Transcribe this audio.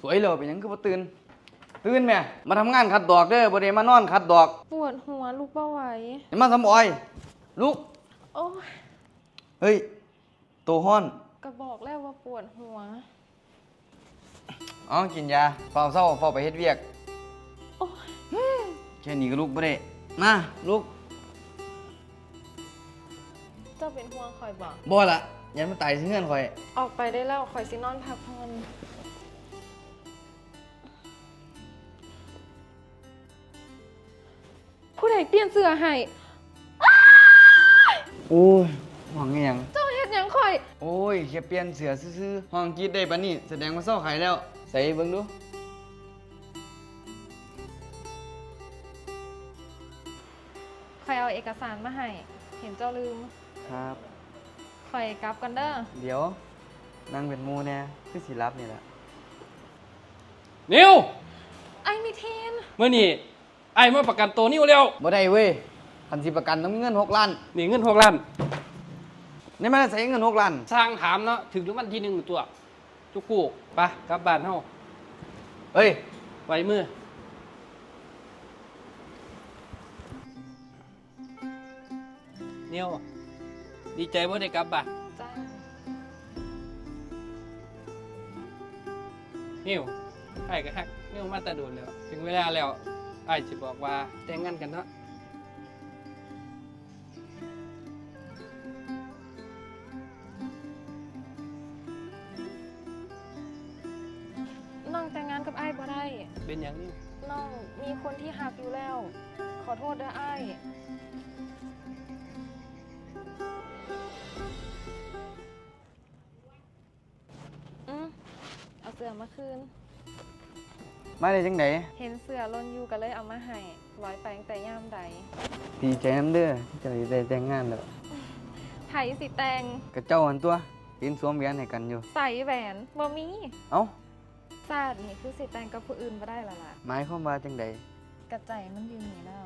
ສວຍແລ້ວ ເປັນຫຍັງຄືບໍ່ຕື່ນ? ຕື່ນແມ້ ມາທຳງານຂັດດອກເດີ້ ບໍ່ໄດ້ມານອນຂັດດອກ. ປວດຫົວ ລຸກບໍ່ໄຫວ. ຢ່າມາສຳອອຍ ລຸກ. ໂອ້ຍ ເຮີ້ຍ ໂຕຮ້ອນ. ກະບອກແລ້ວວ່າປວດຫົວ. ເອົາ ກິນຢາ ຟ້າວເຊົາ ຟ້າວໄປເຮັດວຽກ. ໂອ້ຍ ແຄ່ນີ້ກະລຸກບໍ່ໄດ້. ມາ ລຸກ. ເຈົ້າເປັນຫ່ວງຂ້ອຍບໍ? ບໍ່ລະ ຢ້ານມັນຕາຍໃສ່ເຮືອນຂ້ອຍ. ອອກໄປໄດ້ແລ້ວ ຂ້ອຍຊິນອນພັກຜ່ອນ. ຜູ້ໃດປ່ຽນເສື້ອໃຫ້? ໂອ້ຍ ຫ້ອງອີ່ຫຍັງ? ເຈົ້າເຮັດຫຍັງຂ້ອຍ? ໂອ້ຍ ແຄ່ປ່ຽນເສື້ອຊື່ໆ ຮ້ອງກຣີດໄດ້ປານນີ້ ສະແດງວ່າເຊົາໄຂ້ແລ້ວ. ໃສ່ເບິ່ງດູ. ຂ້ອຍເອົາເອກະສານມາໃຫ້ ເຫັນເຈົ້າລືມ. ຄັບ ຂ້ອຍກັບກ່ອນເດີ້. ດຽວ ນັ່ງເປັນໝູ່ແດ່ ຄືຊິຫຼັບນີ້ລະ. ນິວ! ອ້າຍມິທີນ! ມື້ນີ້ອ້າຍມາປະກັນໂຕນິວແລ້ວ. ບໍ່ໄດ້ເວີຍ ຄັນຊິປະກັນຕ້ອງມີເງິນຫົກລ້ານ. ນີ້ເງິນຫົກລ້ານ. ໄດ້ມາແຕ່ໃສເງິນຫົກລ້ານ? ຊ່າງຖາມເນາະ ຖືກລາງວັນທີໜຶ່ງຕົວະ. ຈຸກກູກ ປະ ກັບບ້ານເຮົາ. ເອີຍ ໄວມື. ນິວ ດີໃຈບໍ່ໄດ້ກັບບ້ານ? ຈ້າ. ນິວ ອ້າຍກະຮັກນິວມາແຕ່ດົນແລ້ວ. ເຖິງເວລາແລ້ວ ອ້າຍຊິບອກວ່າແຕ່ງງານກັນເນາະ. ນ້ອງແຕ່ງງານກັບອ້າຍບໍ່ໄດ້. ເປັນຫຍັງ? ນ້ອງມີຄົນທີ່ຮັກຢູ່ແລ້ວ. ຂໍໂທດເດີ້ອ້າຍ. ອືມ ເອົາເສື້ອມາຄືນ. ມາໄດ້ຈັ່ງໃດ? ເຫັນເສື້ອຫຼົ່ນຢູ່ກະເລີຍເອົາມາໃຫ້. ລອຍໄປຕັ້ງແຕ່ຍາມໃດ? ດີໃຈນຳເດີ້ ທີ່ເຈົ້າໄດ້ແຕ່ງງານແລ້ວ. ໃຜຊິແຕ່ງ? ກະເຈົ້າຫັ້ນຕົວະ ຢືນສວມແຫວນໃຫ້ກັນຢູ່. ໃສແຫວນ? ບໍ່ມີ. ເອົ້າ ຊາດນີ້ຄືຊິແຕ່ງກັບຜູ້ອື່ນບໍ່ໄດ້ລະລະ. ໝາຍຄວາມວ່າຈັ່ງໃດ? ກະໃຈມັນຢູ່ນີ້ແລ້ວ.